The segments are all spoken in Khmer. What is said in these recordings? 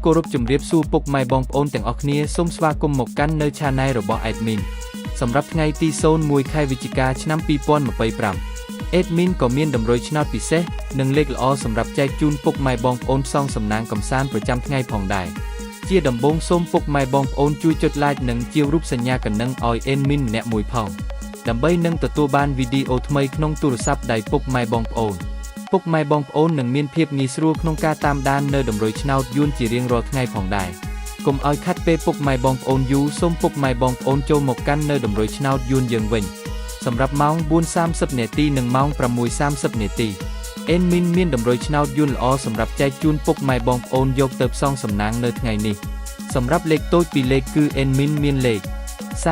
គោរពជម្រាបសួរពុកម៉ែបងប្អូនទាំងអស់គ្នាសូមស្វាគមន៍មកកាន់នៅ Channel របស់ Admin សម្រាប់ថ្ងៃទី01ខែវិច្ឆិកាឆ្នាំ2025 Admin ក៏មានតម្រុយឆ្នោតពិសេសនិងលេខល្អសម្រាប់ចែកជូនពុកម៉ែបងប្អូនផ្សងសំណាងកំសាន្តប្រចាំថ្ងៃផងដែរជាដំបូងសូមពុកម៉ែបងប្អូនជួយចុច Like និងជាវរូបសញ្ញាកណ្ដឹងឲ្យ Admin ម្នាក់មួយផងដើម្បីនឹងទទួលបានវីដេអូថ្មីក្នុងទូរស័ព្ទដៃពុកម៉ែបងប្អូន ពុកម៉ែបងប្អូននឹងមានភាពងាយស្រួលក្នុងការតាមដាននៅតម្រុយឆ្នោតយួនជារៀងរាល់ថ្ងៃផងដែរកុំឲ្យខាត់ពេលពុកម៉ែបងប្អូនយូរសូមពុកម៉ែបងប្អូនចូលមកកាន់នៅតម្រុយឆ្នោតយួនយើងវិញសម្រាប់ម៉ោង4:30នាទីនិងម៉ោង6:30នាទី Admin មានតម្រុយឆ្នោតយួនល្អសម្រាប់ចែកជូនពុកម៉ែបងប្អូនយកទៅផ្សងសំណាងនៅថ្ងៃនេះសម្រាប់លេខតូចពីរលេខគឺ Admin មានលេខ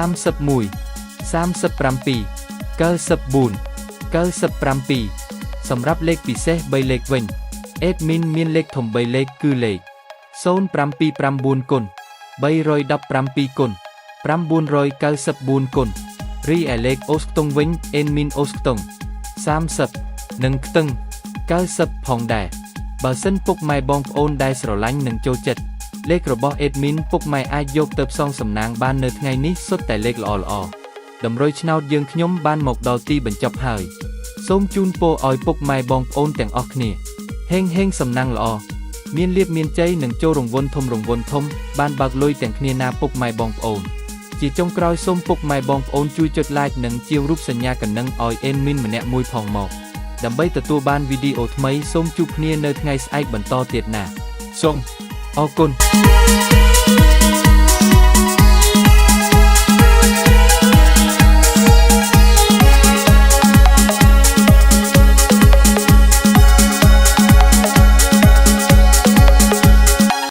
31 37 94 97សម្រាប់លេខពិសេស3លេខវិញ Admin មានលេខធំ3លេខគឺលេខ079គុណ317គុណ994គុណរីឯលេខអូសខ្ទង់វិញ Admin អូសខ្ទង់30និងខ្ទឹង90ផងដែរបើសិនពុកម៉ែបងប្អូនដែលស្រឡាញ់និងចូលចិត្តលេខរបស់ Admin ពុកម៉ែអាចយកទៅផ្សងសំណាងបាននៅថ្ងៃនេះសុទ្ធតែលេខល្អៗតម្រុយឆ្នោតយើងខ្ញុំបានមកដល់ទីបញ្ចប់ហើយសូមជូនពរឲ្យពុកម៉ែបងប្អូនទាំងអស់គ្នាហេងហេងសំណាងល្អមានលៀបមានជ័យនិងចូលរង្វង់ធំរង្វង់ធំបានបើកលុយទាំងគ្នាណាពុកម៉ែបងប្អូនជាចុងក្រោយសូមពុកម៉ែបងប្អូនជួយចុច Like និងជាវរូបសញ្ញាកណ្ដឹងឲ្យ Admin ម្នាក់មួយផងមកដើម្បីទទួលបានវីដេអូថ្មីសូមជួបគ្នានៅថ្ងៃស្អែកបន្តទៀតណាសូមអរគុណ។